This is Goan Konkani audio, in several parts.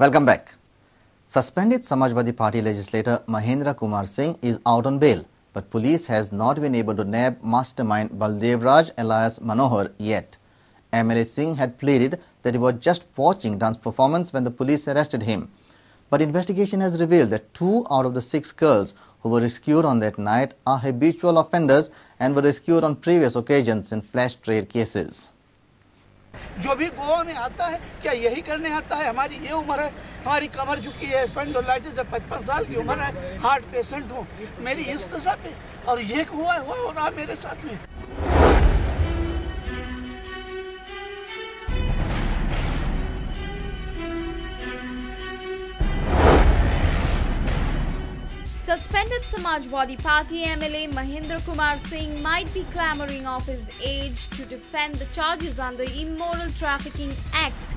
Welcome back. Suspended Samajwadi Party legislator Mahendra Kumar Singh is out on bail, but police has not been able to nab mastermind Baldev Raj alias Manohar yet. MLA Singh had pleaded that he was just watching dance performance when the police arrested him. But investigation has revealed that 2 out of the 6 girls who were rescued on that night are habitual offenders and were rescued on previous occasions in flash trade cases. जो भी गोवा में आता है क्या यही करने आता है? हमारी ये उम्र है, हमारी कमर झुकी है, स्पेंडोलाइटिस है, 55 साल की उम्र है, हार्ट पेशेंट हूँ, मेरी इस दशा पे और ये हुआ हो रहा मेरे साथ में। Suspended Samajwadi Party MLA Mahendra Kumar Singh might be clamoring of his age to defend the charges under Immoral Trafficking Act.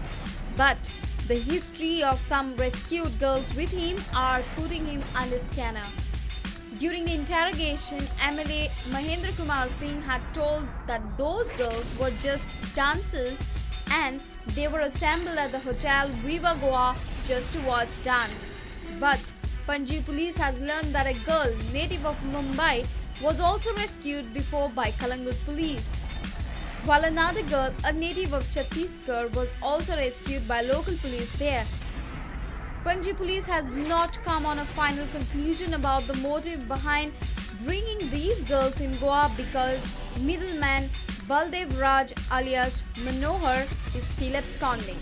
But the history of some rescued girls with him are putting him under scanner. During the interrogation, MLA Mahendra Kumar Singh had told that those girls were just dancers and they were assembled at the hotel Viva Goa just to watch dance. But Panjim police has learned that a girl native of Mumbai was also rescued before by Calangute police, while another girl, a native of Chhattisgarh, was also rescued by local police there. Panjim police has not come on a final conclusion about the motive behind bringing these girls in Goa because middleman Baldev Raj alias Manohar is still absconding.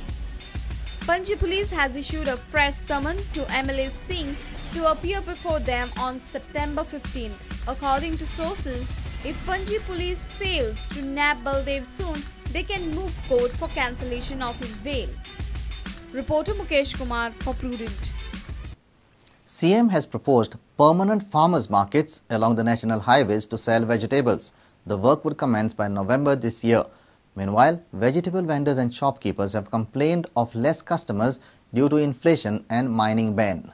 Panjim police has issued a fresh summons to MLA Singh to appear before them on September 15th. According to sources, if Panjim police fails to nab Baldev soon, they can move court for cancellation of his bail. Reporter Mukesh Kumar for Prudent. CM has proposed permanent farmers markets along the national highways to sell vegetables. The work would commence by November this year. Meanwhile, vegetable vendors and shopkeepers have complained of less customers due to inflation and mining ban.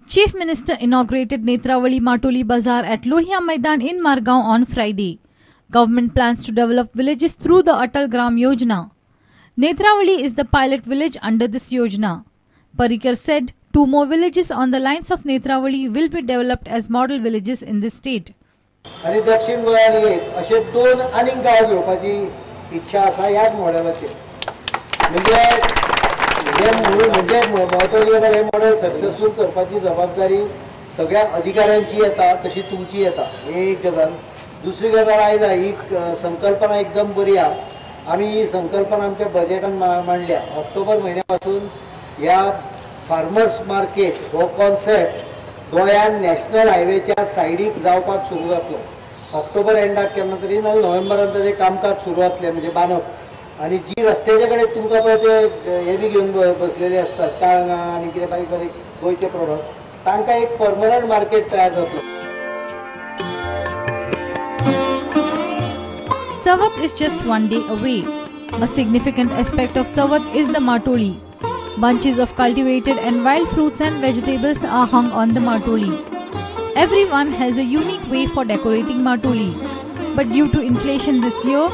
Chief Minister inaugurated Netravali Matoli Bazaar at Lohia Maidan in Margao on Friday. Government plans to develop villages through the Atal Gram Yojana. Netravali is the pilot village under this Yojana. Parrikar said 2 more villages on the lines of Netravali will be developed as model villages in this state. आनी दक्षिण गोंयांत एक अशे 2 आनीक गांव घेवपाची इच्छा आसा ह्याच मॉडेलाचेर. म्हणजे म्हणजे म्हत्वाचें जाल्यार हें मॉडेल सक्सेसफूल करपाची जबाबदारी सगळ्या अधिकाऱ्यांची येता, तशी तुमची येता. ही एक गजाल. दुसरी गजाल आयज ही संकल्पना एकदम बरी आहा. आमी ही संकल्पना आमच्या बजेटान मांडल्या. ऑक्टोबर म्हयन्या पासून ह्या फार्मर्स मार्केट हो कॉन्सेप्ट गोंयांत नॅशनल हायवेच्या सायडीक जावपाक सुरू जातलो. ऑक्टोबर एंडाक केन्ना तरी ना नोव्हेंबरान ताजें कामकाज सुरू जातलें, म्हणजे बांदप. आनी जी रस्त्याचे कडेन तुमकां पळय ते हे बी घेवन बसलेले आसतात, काळंगां आनी कितें बारीक बारीक गोंयचे प्रोडक्ट, तांकां एक परमनंट मार्केट तयार जातलो. Chavath is just one day away. A significant aspect of Chavath is the Matoli. Bunches of cultivated and wild fruits and vegetables are hung on the Matoli. Everyone has a unique way for decorating Matoli. But due to inflation this year,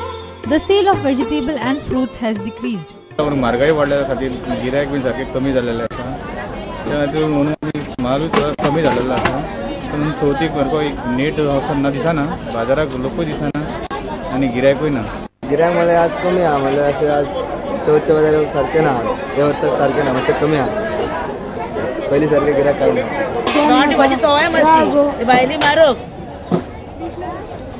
the sale of vegetable and fruits has decreased. म्हारगाय वाडल्या खातीर गिरायक बी सारकें कमी जाल्लें आसा, त्या खातीर म्हणून म्हालूय कमी जाल्लो आसा. पूण चवथीक सारको एक नेट असो ना दिसना, बाजाराक लोकूय दिसना आनी गिरायकूय ना. गिरायक म्हणल्यार आज कमी आहा, म्हणल्यार अशें आज चवथच्या बाजार सारकें ना, ह्या वर्साक सारकें ना, मातशें कमी आहा, पयलीं सारकें गिरायक कांय ना. भाजी सवाय मातशी भायली म्हारग.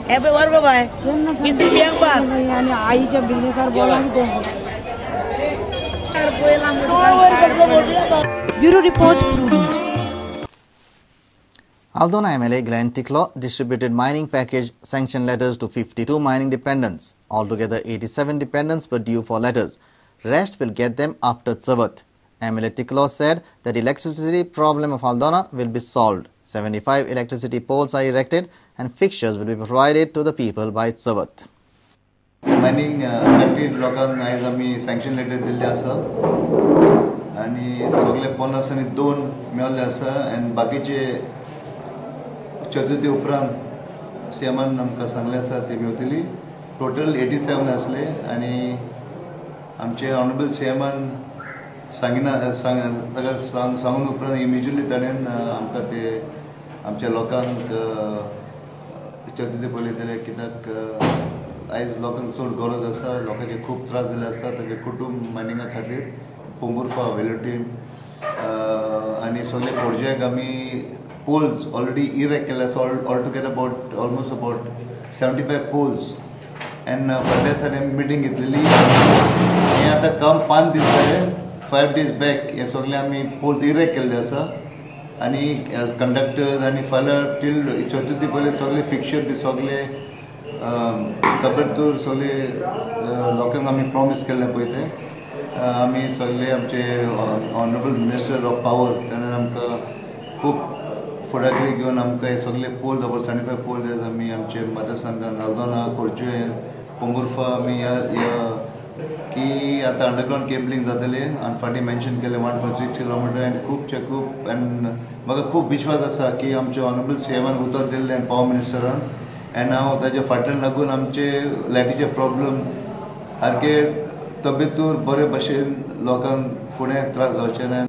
हे पळय वर गो बाय 20 रुपयांक 5. आनी आईच्या बिजनेसार बोला कितें. Bureau report, Prudent. Aldona MLA Glenn Ticlo distributed mining package sanction letters to 52 mining dependents. Altogether, 87 dependents were due for letters. Rest will get them after Chavath. MLA Ticlo said that electricity problem of Aldona will be solved. 75 electricity poles are erected and fixtures will be provided to the people by Chavath. Mining affected लोकांक आयज आमी सँक्शन लेटर दिल्ले आसा आनी सगळे 50 आनी 2 मेळ्ळे आसा आनी बाकीचे चतुर्थी उपरांत सीएमान आमकां सांगलें आसा ते मेवतली. टोटल 87 आसले आनी आमचे ऑनरेबल सीएमान सांगिना ताका सांगून उपरांत इमिजिएटली ताणें आमकां ते आमच्या लोकांक चतुर्थी पयलीं दिलें कित्याक आयज लोकांक चड गरज आसा लोकांचे खूब त्रास जाल्ले आसा ताचे कुटूंब मायनिंगा खातीर पोंबुर्फा वेलोटीम आनी सगळे प्रोजेक्ट आमी पोल्स ऑलरेडी इरेक्ट केले आसा all together about almost about 75 poles and फाटल्या दिसांनी आमी मिटींग घेतलेली हें आतां काम 5 दीस जाले 5 days back हे सगळे आमी पोल्स इरेक्ट केल्ले आसा आनी कंडक्टर्स आनी फाल्यां टील चतुर्थी पयलीं सगळे फिक्चर बी सगळे तबडतोड सगळे लोकांक आमी प्रॉमीस केल्लें पळय तें आमी सगळे आमचे ऑनरेबल मिनिस्टर ऑफ पावर ताणें आमकां खूब फुडाकार घेवन आमकां हे सगळे पोल अबावट 75 पोल्स आमी आमचे मतदारसंघान आल्दोना खोर्जुवें पोंबुर्फा आमी ह्या की आतां अंडरग्रावंड केबलिंग जातलें आनी फाटीं मेन्शन केलें 1.6 किलोमिटर आनी खुबचे खूब आनी म्हाका खूब विश्वास आसा की आमचे ऑनरेबल सीएमान उतर दिल्लें आनी पावर मिनिस्टरान आनी हांव ताच्या फाटल्यान लागून आमचे लायटीचे प्रॉब्लम सारके तब्येतूर बरे भशेन लोकांक फुडें त्रास जावचे ना.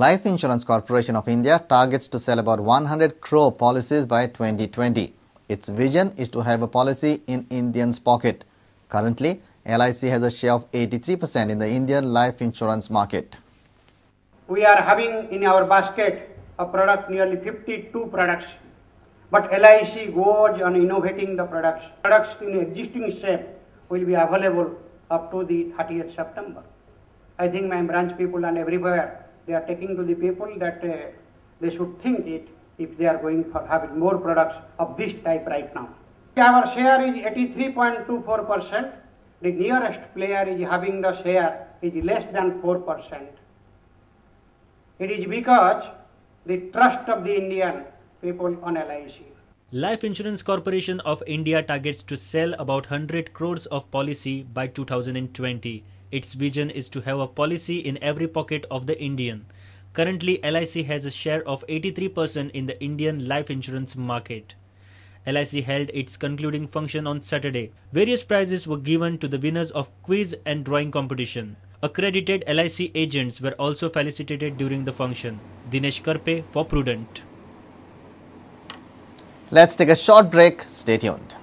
Life Insurance Corporation of India targets to sell about 100 crore policies by 2020. Its vision is to have a policy in Indians' pocket. Currently, LIC has a share of 83% in the Indian life insurance market. We are having in our basket a product nearly 52 products, but LIC goes on innovating the products. Products in existing shape will be available up to the 30th September. I think my branch people and everywhere, they are taking to the people that they should think it if they are going for having more products of this type right now. Our share is 83.24%. The nearest player is having the share is less than 4%. It is because the trust of the Indian people on LIC. Life Insurance Corporation of India targets to sell about 100 crores of policy by 2020. Its vision is to have a policy in every pocket of the Indian. Currently, LIC has a share of 83% in the Indian life insurance market. LIC held its concluding function on Saturday. Various prizes were given to the winners of quiz and drawing competition. Accredited LIC agents were also felicitated during the function. Dinesh Karpe for Prudent. Let's take a short break. Stay tuned.